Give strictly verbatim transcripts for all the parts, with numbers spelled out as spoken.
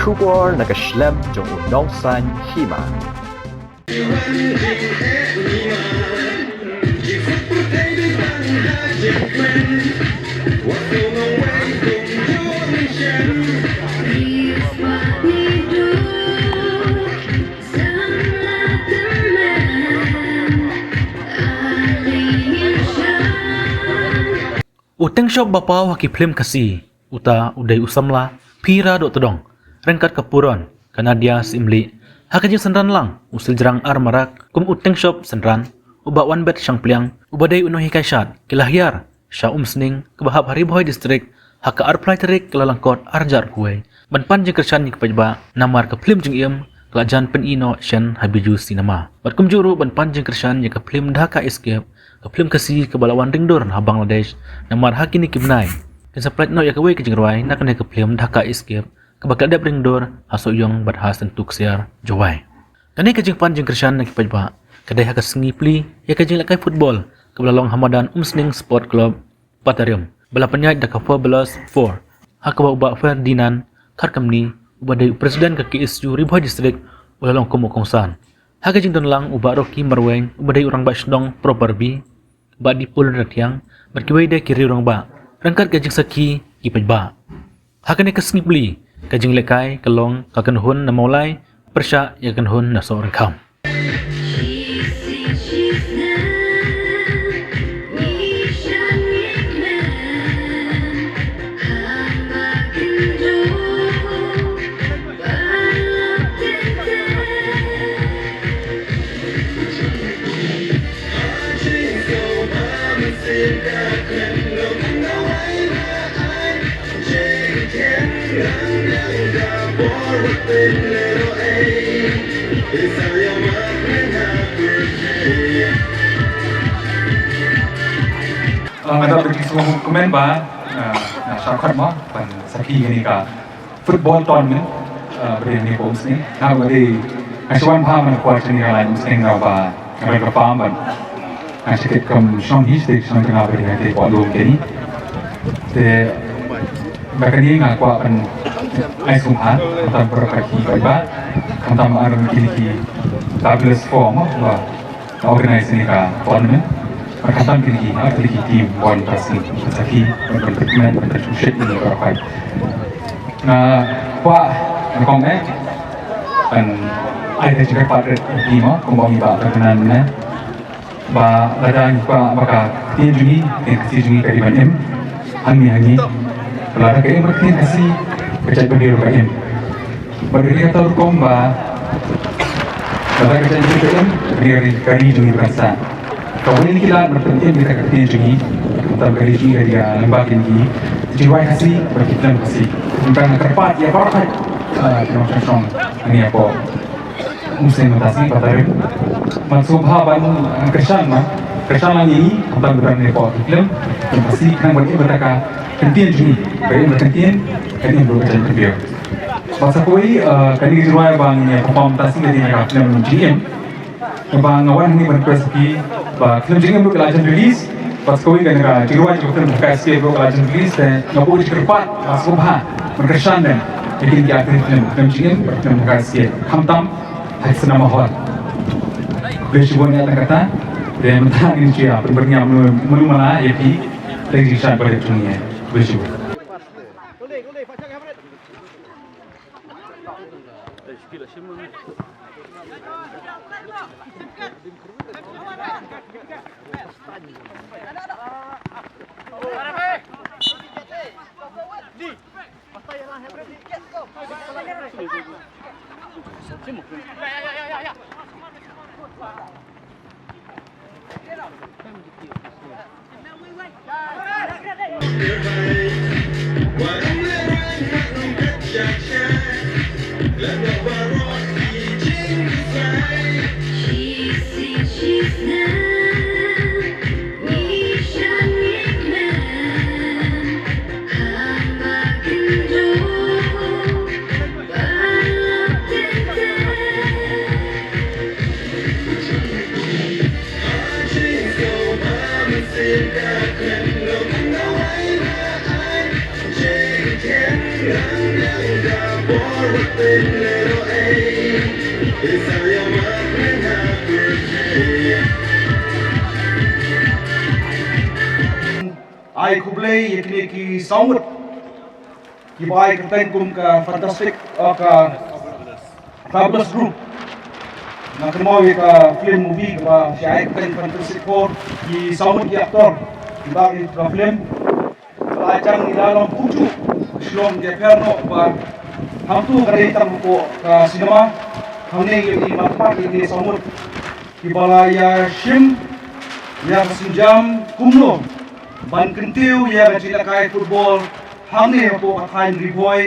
Khubor na ka shlem jong u nongsan hima. U Tengshop ba paw ha ki phlim Khasi, uta u dei u samla Phiradohtdong, ryngkat ka Puron, ka Nadia Syiemlieh. Ha ka jingsynran lang, u Siljrang Armarak kum u Tengshop Synran, u Bah Wanbet Shangpliang, uba dei u nonghikai shad, ki la hiar sha Umsning kaba hap ha Ri Bhoi District, ha ka arphew lai tarik Kyllalyngkot arhajar arphew wei, ban pan jingkyrshan ïa ki paidbah namar ka phlim jingim ka la jan pyni noh shen ha Bijou Cinema. Bad kumjuh ruh ban pan jingkyrshan ïa ka phlim Dhaka Escape, ka phlim Khasi kaba la wan ring dur na Bangladesh, namar ha kine ki bnai kin sa pynlait noh ïa kawei ka jingrwai na kane ka phlim Dhaka Escape, kaba ka la dep ring dur ha Sohiong bad ha Syntu Ksiar, Jowai. Kane ka jingpan jingkyrshan na ki paidbah ka dei ha ka sngi pli ïa ka jinglehkai football kaba la long ha madan Umsning Sport Club, Patarem, ba la pynïaid da ka Fabulous Four, ha kaba u Bah Ferdinand Kharkamni, uba dei u President ka K S U Ri Bhoi District, u la long kum u kongsan. Ha ka jingdon lang u Bah Rocky Marwein, uba dei u Rangbah Shnong Proper B, Bah Dipul Rathiang, bad kiwei de ki riew rangbah, ryngkat ka jingsakhi ki paidbah. Ha kane ka sngi pli, ka jinglehkai ka long ka kynhun na Mawlai pyrshah ïa ka kynhun na Sohryngkham. Ah, nga da bagi semua komen ba, ah, na syakat ma, ban sakhi gini ka football tournament, ah, beri ni ko Umsning. Nga beri, nga shuan ba mana kuat ni ka lain Umsning nga ba, nga beri ka pam ban. Nga sakit kam shong hi, sakit shong tengah beri nga te ko lum kini. Te, ba kani nga kuat ban ai sumha, khamtam berkati ba, khamtam ar kini ki fabulous form, ba. Ka organize ni ka tournament. Ba khamtam kini ki, ah, kini ki team ball ka sngi. Sakhi, ban, ban treatment, ban treatment ni ka rapat. Nga kwah, nga kong eh. Ban ai ka jingkyrpad rit team, ah, kumba ngi ba ka kynhun ne. Ba lada ngi kwah ba ka ktien jong ngi, ktien Khasi jong ngi ka dei ban im. Hangne hangne. Ba lada ka im ka ktien Khasi, ka jaitbynriew ka im. Bad ka dei kata rukom ba lada ka jaitbynriew ka im, ka dei ka ri, ka ri jong ngi ba kan sah. Kawei na ki lad ban pynim ïa ka ktien jong ngi. Khamtam ka ri jong ngi ka dei ka lyngba kine ki jingrwai Khasi bad ki film Khasi. Khamtam nga kyrpad ïa baroh, ah, ki nongshong shnong hangne hapoh Umsning mynta sngi Patarem. Ban sngewbha ban kyrshan, ban kyrshan lang ïa ngi, khamtam ka dang ne hapoh ki film, ki film Khasi, khnang ban im bynta ka ktien jong ngi, ban im bynta ka ktien, ban im bynta ka ktien. Bad sa kawei, eh, kane ka jingrwai ba ngin ïa perform mynta sngi ka dei ka film Jingim. Kaba nga wan hangne ban request ki ba film Jingim ruh ka la jan release. Bad sa kawei kane ka jingrwai jong ka film Dhaka Escape ruh ka la jan release, te nga buh ka jingkyrpad ba sngewbha ban kyrshan lem ïa kine ki actor film, film Jingim bad film Dhaka Escape. Khamtam ha ki cinema hall. Khublei shibun ïa kata. Te mynta ngin shu ïa pynbyrngia mano mano mana ïa phi. Te ngin shu ïa pynbyrngia. Khublei shibun. Ai khublei ïa kine ki saw ngut kiba ai kyrteng kum ka Fantastic, uh, ka Fabulous Group. Nga kynmaw ïa ka film movie kaba shah ai kyrteng Fantastic Four, ki saw ngut ki actor kiba ïa ka film. Ba la jang ngi la long kumjuh, shlong jingpher noh ba hangtu ka dei tang hapoh ka cinema. Hangne ïa ngi, mat mat ïa ngi saw ngut kiba la ïa shim ïa ka sienjam kumno ban kyntiew ïa ka jingïalehkai football hangne hapoh ka thaiñ Ri Bhoi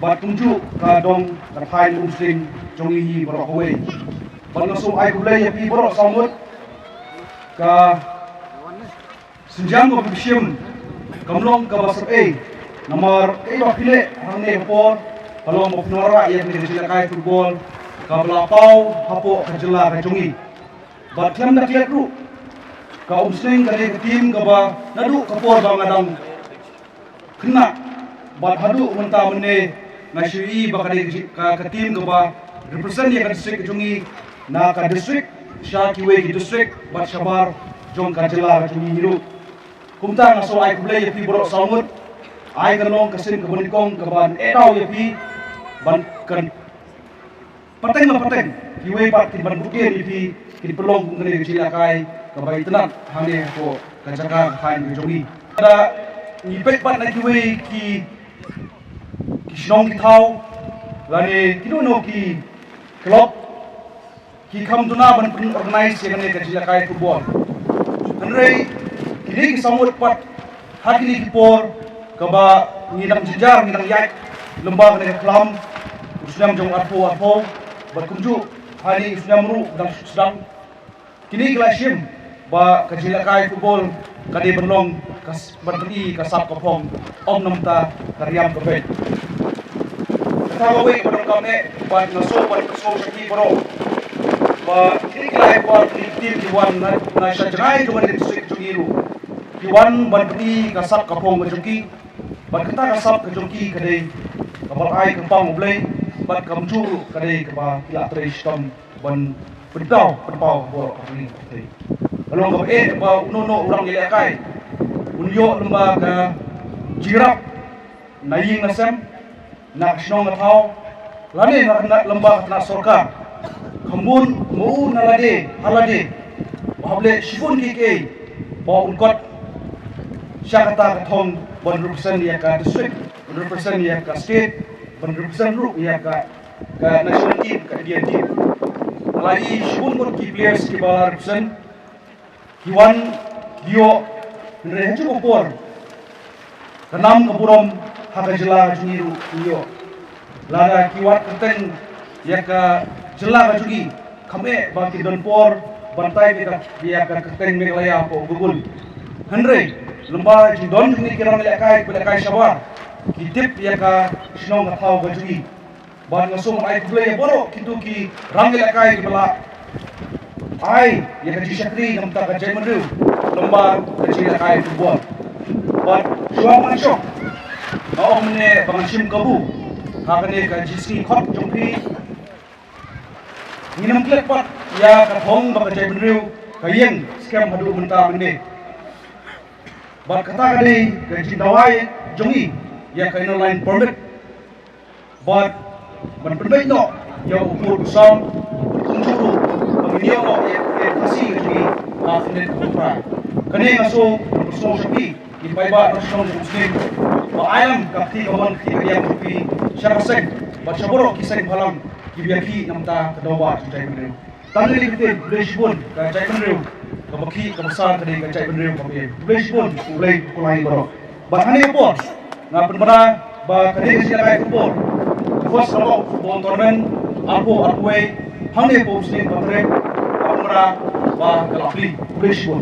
bad kumjuh ka dong ka thaiñ Umsning jong ngi baroh kawei. Bad nga sngewbha ai khublei ïa phi baroh saw ngut. Ka sienjam kaba phi shim kam long kaba syrhei, namar kaei ba phi leh hangne ka por ka long ba phin wanrah ïa kane ka jingïalehkai football kaba la paw hapoh ka jylla ka jong ngi. Bad khlem da klet ruh, ka Umsning ka dei ka team kaba naduh ka por ba nga dang khynnah bad haduh mynta mynne nga shu ïohi ba ka dei ka, ka, ka team kaba represent ïa ka district ka jong ngi na ka district sha kiwei ki district bad shabar jong ka jylla ka jong ngi ruh. Kumta nga sngewbha ai khublei ïa phi baroh saw ngut. Ai kan long ka sien kaba nyngkong kaban ai daw ïa phi ban kan pateng la pateng, kiwei pat kin ban bud ïa phi, kin pynlong kum kane ka jingïalehkai kaba itynnad hangne hapoh ka jaka ka thaiñ ka jong ngi. Lada ngi peit pat na kiwei ki, ki shnong ki thaw lane kino kino ki club ki kham duna ban pyn-organize ïa kane ka jingïalehkai football. Hynrei kine ki saw ngut pat ha kine ki por kaba ngi dang jynjar, ngi dang ïaid lyngba kane ka khlam u snem jong arphew arphew bad kumjuh ha kine ki snem ruh dang sdang. Kine ki la shim ba ka jingïalehkai football ka dei ban long ka s-, ban pyni ka sap ka phong, ym namar ka riam ka beit. Kata kawei ka donkam eh, bad nga sngewbha, bad nga sngewbha sha phi baroh ba kine ki lai kwar ki team ki wan na, na sha jngai jong ka district jong ngi ruh, ki wan ban pyni ka sap ka phong ka jong ki. Bad kata ka sap ka jong ki ka dei kaba la ai kyrpang U Blei, bad kumjuh ruh ka dei kaba ki la trei shitom ban pynpaw, pynpaw baroh ka ri ka pyrthei. Ka long kaba eh ba uno uno u rangïalehkai un ïoh lyngba ka jingïarap na ïing na sem, na ka shnong na thaw, lane na, na lyngba ka tnat sorkar. Kham bun ma u na lade ha lade ba hap leh shibun kiei kiei ba un kot sha kata ka thong ban represent ïa ka district, ban represent ïa ka state, ban represent ruh ïa ka, ka national team, ka Indian team. La i shibun ngut ki players kiba la represent ki wan, ki ïoh, hynrei ha kajuh ka por ka nam ka burom ha ka jylla ka jong ngi ruh ki ïoh. Lada ki wad kyrteng ïa ka jylla ka jong ngi, kham eh ba ki don por ban type ïa ka, ïa ka kyrteng Meghalaya hapoh Google. Hynrei lyngba jingdon jong ngi ki rangïalehkai, ki lehkai shabar, ki tip ïa ka shnong ka thaw ka jong ngi. Bad nga sngewbha ai khublei ïa baroh kito ki rangïalehkai kiba la ai ïa ka jingshakri na ka bynta ka jaitbynriew lyngba ka jingïalehkai football. Bad shuwa ban shong, nga ong mynne ba ngan shim kabu ha kane ka jingsngi khot jong phi. Ngin ym klet pat ïa ka thong ba ka jaitbynriew ka ïeng skhem haduh mynta mynne. Bad kata ka dei ka jingdawa jong ngi ïa ka Inner Line Permit. Bad ban pynbeit noh ïa u pud u sam, bad kumjuh ruh ba ngin ïoh noh ïa ka Khasi ka jong ngi ha ka khyndiat kaba phra. Kane nga shu, nga shu sha phi ki paidbah nongshong shnong Umsning ba ai lang ka kti kamon kti kadiang jong phi sha ka seng bad sha baroh ki seng bhalang kiba ïakhih na ka bynta ka daw ba jong ka jaitbynriew. Tang kane ka ktien, khublei shibun ka jaitbynriew kaba khih kaba sar, ka dei ka jaitbynriew kaba im. Khublei shibun, khublei, khublei baroh. Bad hangne ka por nga pynbna ba ka dei ka jingïalehkai football ka first knockout football tournament arphew arphew wei hangne hapoh Umsning Bathrep, nga pynbna ba ka la plie. Khublei shibun.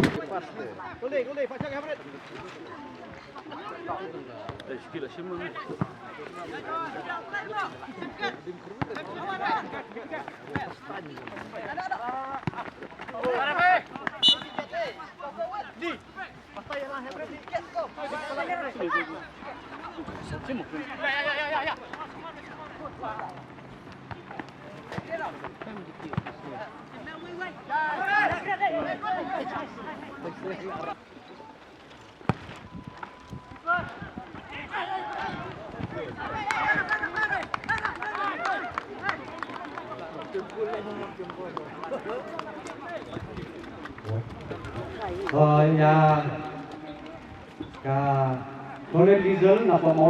Oi, ya. Ka Colin Diesel na pamau.